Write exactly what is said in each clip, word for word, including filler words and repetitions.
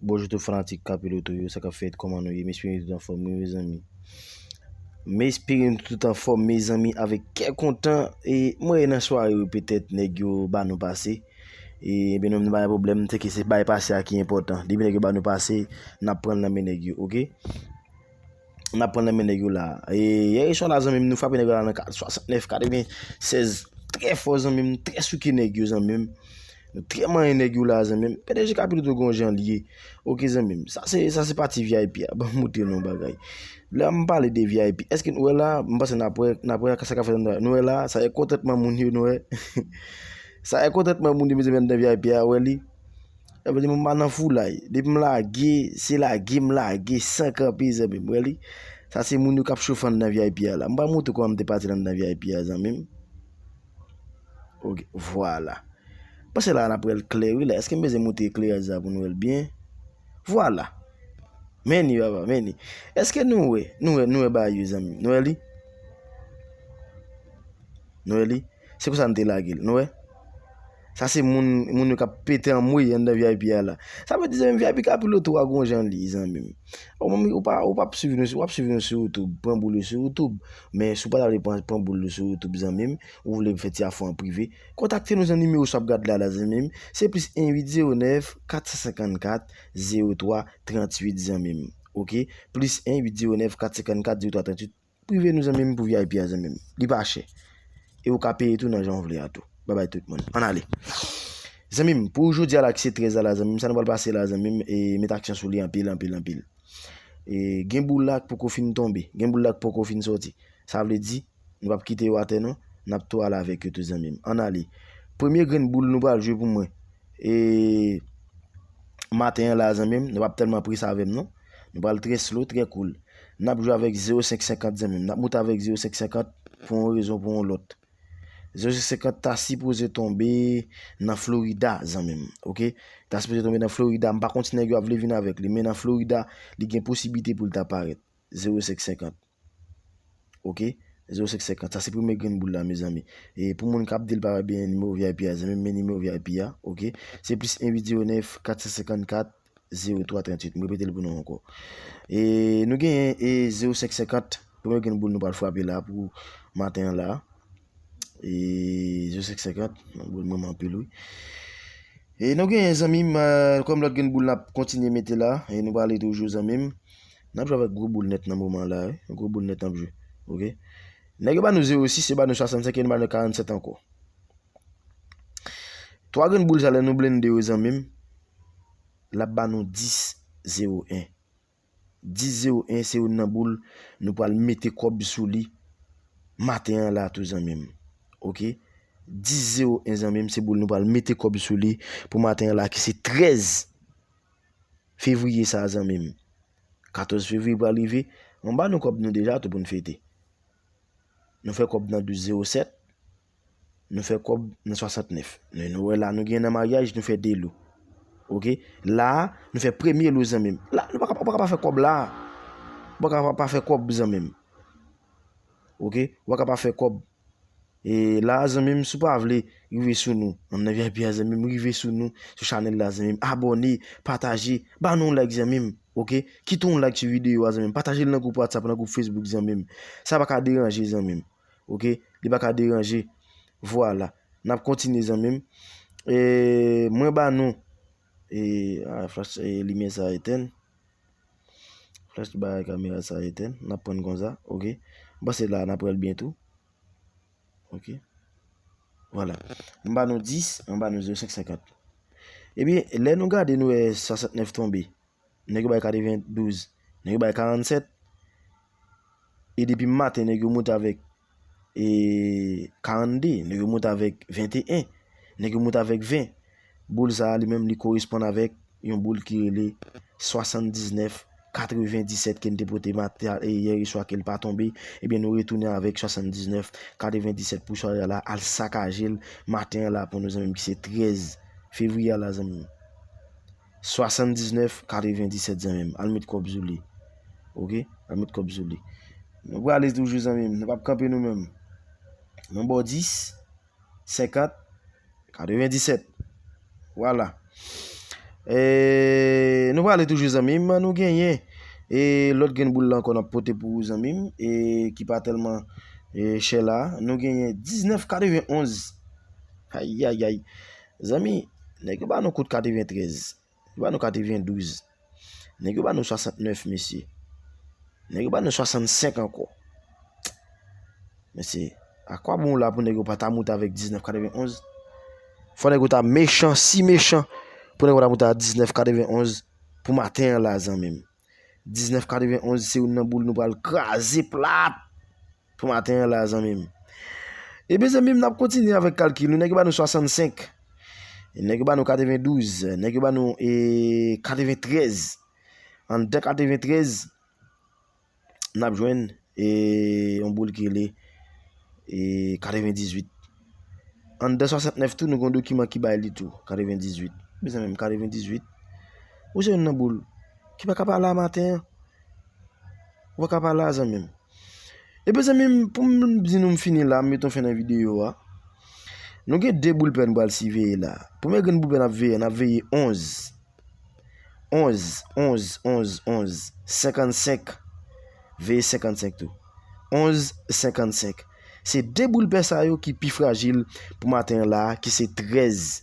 Bonjou tout fanatik Kapiloto yo, sa k ap fèt, kòman nou ye? M espere nou tout anfòm wi mezanmi. M espere nou tout anfòm mezanmi, avèk kè kontan. E mwen nan sware wi, petèt nèg yo ba nou pase. E ebyen nou menm nou pa gen pwoblèm, se ke se bay pase a ki enpòtan. Depi nèg yo ba nou pase, n ap pran l nan men nèg yo, oke? N ap pran nan men nèg yo la. E yè swa la zanmi m, nou frape nèg yo la nan ka-, swasantnèf, katrevennsèz, trè fò zanmi m, trè souke nèg yo zanmi m. Nou trè manyen nèg yo la zanmi m. P D G Kapiloto gon jan li ye. Oke zanmi m. Sa se, sa se pati V I P a. Ban m montre nou yon bagay. Lè m pale de V I P, èske nou wè la, m panse n ap wè, n ap wè sa k ap fèt anndan. Nou wè la, sa e kontantman moun yo, nou wè. Sa e kontantman moun yo, mezanmi, anndan V I P a, wè li. Sa vle di m pa nan foulay. Depi m lage, se lage m lage san kanpe, zanmi m, wè li. Sa se moun yo k ap chofe anndan V I P a la. M pral montre w kòman m te pati anndan V I P a, zanmi m. Oke, vwala. Panse la n ap wè l klè wi la. Èske m bezwen monte ekleraj sa pou nou wè l byen? Vwala. Men ni papa, men ni. Èske nou wè? Nou wè, nou wè bagay yo zanmi m. Nou wè li? Nou wè li? Se konsa n te lage l. Nou wè? Sa se moun, moun yo k ap pete anmwe anndan V I P a la. Sa vle di zanmi m V I P Kapiloto a gon jan li zanmi m. Ou menm, ou pa, ou p ap swiv nou, w ap swiv nou sou YouTube, pran boul ou sou YouTube. Men si w pa ta vle pran, pran boul ou sou YouTube, zanmi m, ou vle fè ti afè an prive, kontakte nou nan nimewo sa w ap gad la, la, zanmi m. Se plis en uit zewo nèf, kat san senkannkat, zewo twa, tranntuit, zanmi m. Oke? Plis en uit zewo nèf, kat san senkannkat, zewo twa, tranntuit. Prive nou, zanmi m, pou V I P a, zanmi m. Li pa chè. E ou ka peye tou nan jan w vle a tou. Babay tout moun. Ann ale. Zanmi m, pou jodi a la ki se trèz la, la, zanmi m, sa nou pral pase la, zanmi m, e met aksyon sou li anpil, anpil, anpil. E gen boul la k poko fin tonbe. Gen boul la k poko fin sòti. Sa vle di, nou p ap kite yo atè non. N ap tou ale avèk yo tou, zanmi m. Ann ale. Premye grenn boul nou pral jwe pou mwen. E maten an la, zanmi m, nou p ap tèlman prese avè m non. Nou pral trè slow, trè cool. N ap jwe avèk zewo senk senkant, zanmi m. N ap monte avèk zewo senk senkant pou yon rezon, pou yon lòt. Zewo senk senkant ta sipoze tonbe nan Florida, zanmi m. Oke? Ta sipoze tonbe nan Florida. M pa konn si nèg yo ap vle vin avèk li, men nan Florida, li gen posiblite pou l ta parèt. Zewo senk senkant. Oke? Zewo senk senkant. Sa se premye grenn boul la, mezanmi. E pou moun k ap di l pa wè byen nimewo V I P a, zanmi m, men nimewo V I P a, oke? Se plis en uit zewo nèf, kat san senkannkat, zewo twa tranntuit. M repete l pou nou ankò. E nou genyen, e, zewo senk senkant. Premye grenn boul nou pral frape la pou maten an la. E zewo senk senkant. Yon boul mwen anpil, wi. E nou genyen, zanmi m, e, kòm lòt grenn boul n ap kontinye mete la. E nou prale toujou, zanmi m. N ap jwe avèk gwo boul nèt nan moman la, wi. Gwo boul nèt n ap jwe. Oke? Nèg yo ba nou zewo sis, yo ba nou swasannsenk, e nou ba nou karannsèt ankò. Twa grenn boul sa, lè nou blende yo, zanmi m, l ap ba nou dis zewo en. Dis zewo en se youn nan boul nou pral mete kòb sou li maten an la tou, zanmi m. Oke? Dis zewo en, zanmi m, se boul nou pral mete kòb sou li pou maten an la ki se trèz fevriye sa, zanmi m. Katòz fevriye pral rive, anba nou kòb nou deja tou pou n fete. Nou fè kòb nan douz zewo sèt, nou fè kòb nan swasantnèf. Nou, nou wè la, nou gen nan maryaj, nou fè de lo. Oke? La, nou fè premye lo, zanmi m. La, nou pa ka, ou pa ka pa fè kòb la. Ou pa ka pa, pa fè kòb, zanmi m. Oke? Ou pa ka pa fè kòb. E la, zanmi m, si w pa vle rive sou nou, anndan V I P a, zanmi m, rive sou nou, sou chanèl la, zanmi m, abòne, pataje, ba nou yon like, zanmi m, oke? Kite yon like sou videyo a, zanmi m, pataje l nan gwoup WhatsApp, nan gwoup Facebook, zanmi m. Sa pa ka deranje, zanmi m, oke? Li pa ka deranje. Vwala. N ap kontinye, zanmi m. E, mwen ba nou, e, a, flach, e, limyè sa etenn. Flach bagay kamera sa etenn. N ap pran konsa, oke? M panse la, n ap wè l byen tou. Oke. Vwala. M ba nou dis, m ba nou zewo senk senkant. Ebyen, lè nou gade, nou wè swasantnèf tonbe. Nèg yo bay katrevendouz. Nèg yo bay karannsèt. E depi maten, nèg yo monte avèk, e, karannde. Nèg yo monte avèk venteyen. Nèg yo monte avèk ven. Boul sa a, li menm, li koresponn avèk yon boul ki rele swasanndiznèf katrevendisèt ke n te pote maten, e, yè swa ke l pa tonbe, ebyen, nou retounen avèk swasanndiznèf katrevendisèt pou sware a la, al sakaje l maten an la pou nou, zanmi m, ki se trèz fevriye a la, zanmi m. Swasanndiznèf katrevendisèt, zanmi m. Al met kòb sou li. Oke? Al met kòb sou li. Nou prale toujou, zanmi m. Nou p ap kanpe nou menm. Nou ba w dis, senkant, katrevendisèt. Vwala. E, nou Prale toujou, zanmi m, nou genyen e lòt grenn boul la ankò n ap pote pou ou, zanmi m, e ki pa tèlman e chè la. Nou genyen diznèf katrevenonz. Ayayay. Zanmi, nèg yo ba nou kout katreventrèz. Yo ba nou katrevendouz. Nèg yo ba nou swasantnèf, mesye. Nèg yo ba nou swasannsenk ankò. Mesye, a kwa bon la pou nèg yo pa ta moute avèk diznèf katrevenonz? Fò nèg yo ta mechan, si mechan, pou nèg yo ta moute a diznèf katrevenonz pou maten an la, zanmi m. Diznèf katrevenonz se youn nan boul nou pral kraze plat pou maten an la, zanmi m. Ebyen, zanmi m, n ap kontinye avèk kalkil nou. Nèg yo ba nou swasannsenk. Nèg yo ba nou katrevendouz. Nèg yo ba nou e katreventrèz. Anndan katreventrèz, n ap jwenn e yon boul ki rele e katrevendizwit. Anndan swasantnèf tou, nou gen yon dokiman ki bay li tou, katrevendizwit. Mezanmi, katrevendizwit. Ou se youn nan boul ki pa ka pale a maten an. Ou pa ka pale a, zanmi m. Ebyen, zanmi m, pou m di nou m fini la, m met yon fen nan videyo a. Nou gen de boul pè n pral siveye la. Premye grenn boul pè n ap veye, n ap veye onz. Onz, onz, onz, onz, senkannsenk. Veye senkannsenk tou. Onz, senkannsenk. Se de boul pè sa yo ki pi frajil pou maten an la, ki se trèz.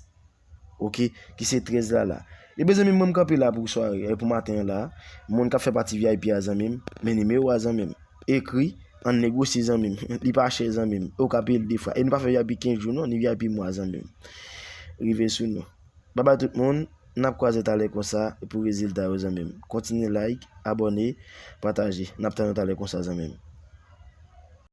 Oke, ki se trèz la la. Ebyen, zanmi m, mwen m kanpe la pou sware, e pou maten an la. Moun k ap fè pati V I P a, zanmi m, men nimewo a, zanmi m. Ekri, ann negosye, zanmi m. Li pa chè, zanmi m. Ou ka peye l de fwa. E nou pa fè V I P kenz jou non, ni V I P mwa, zanmi m. Rive sou nou. Babay tout moun, n ap kwaze talè konsa pou rezilta yo, zanmi m. Kontinye like, abòne, pataje. N ap tann nou talè konsa, zanmi m.